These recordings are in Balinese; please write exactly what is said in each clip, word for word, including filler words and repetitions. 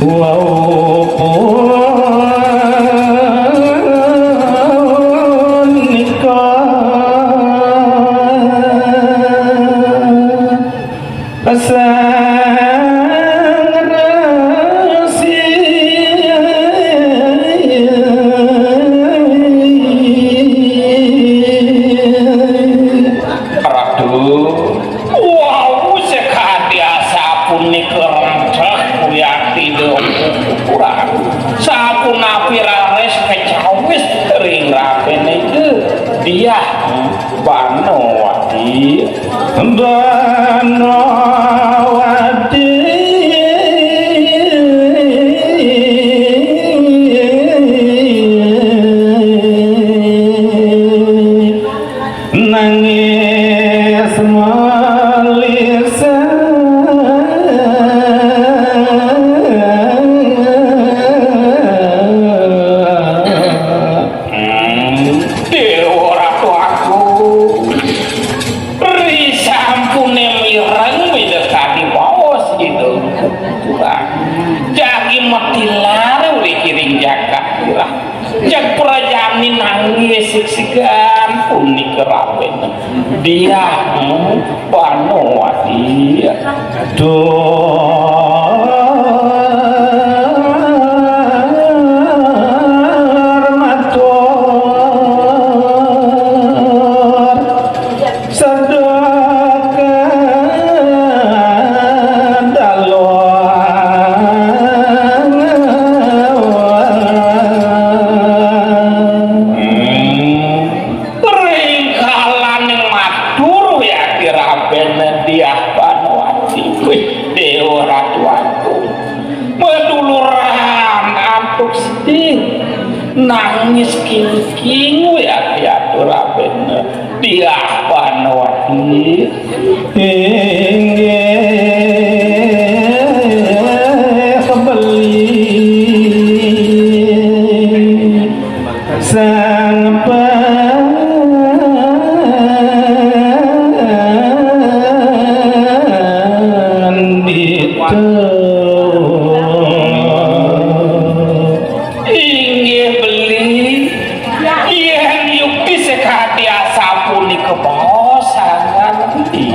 Wau punika sang resi. Ratu, wau sekadi asapunika rentah kuyakti dong ukuran. Sapunapi raris kacawis ring rapene ida. Diah Banowati. Banowati. Nangis malisan. Hmm, Dewa Ratu Agung, risampune mireng midekati baos Ida Kurang. Jagi matilar uli kiring jagat Lurah. Jag prajani nangis siksikan punika rapen. Diah Banowati. Tur matur sedek dalem. Ring kalaning matur wiakti raben Diah Banowati. Wih, Dewa Ratu Agung. Maduluran antuk sedih. Nangis kingking wiakti atur raben Diah Banowati. Inggih beli sang pandita. Inggih beli, yen yukti sekadi asapunika baosan nganti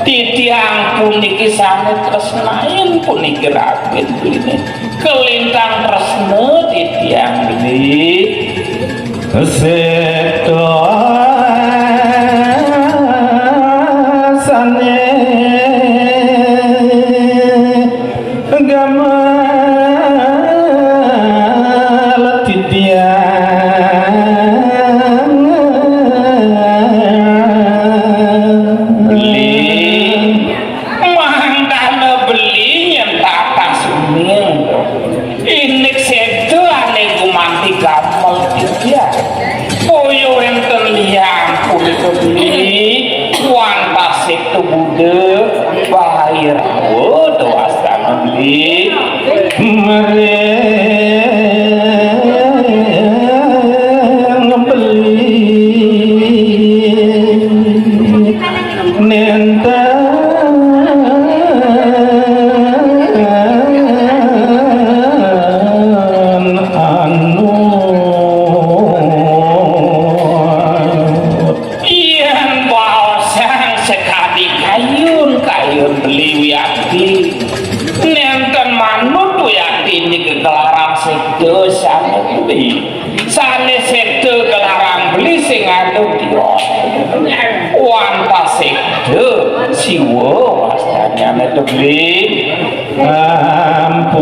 titiang puniki sane tresnain puniki ragen beli. Kelintang tresna titiang beli. Seto sane gamal titiang. Beli, mangkana beli nyen tatah suning. Indik seda ane gumanti gamal titiang. Boya wenten liang punika beli, wantah sekta Buddha, Bahirawa, to wastana beli. Mering beli. Nenten anu. Yen baosang sekadi kayun, kayun beli wiakti. Nenten manut wiakti niki gelarang sekda sane beli. Sane sekda gelarang beli sing anu tios. Wantah sekda siwa wastanyane to beli. Ampurayang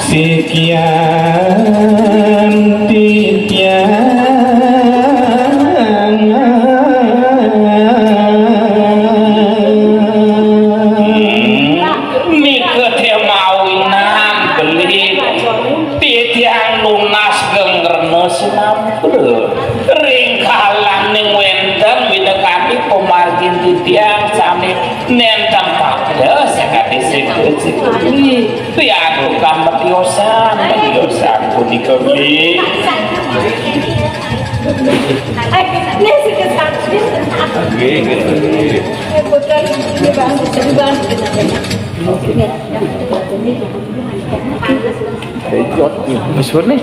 sikian titiang. Nika te mawinan beli titiang nunas gengrena sinampura. Ring kalaning wenten winakadi pamargin titiang sane nenten pada sakadi sikut-sikut. Piadukan metiosan, metiosan punika beli. Wis suwur nih.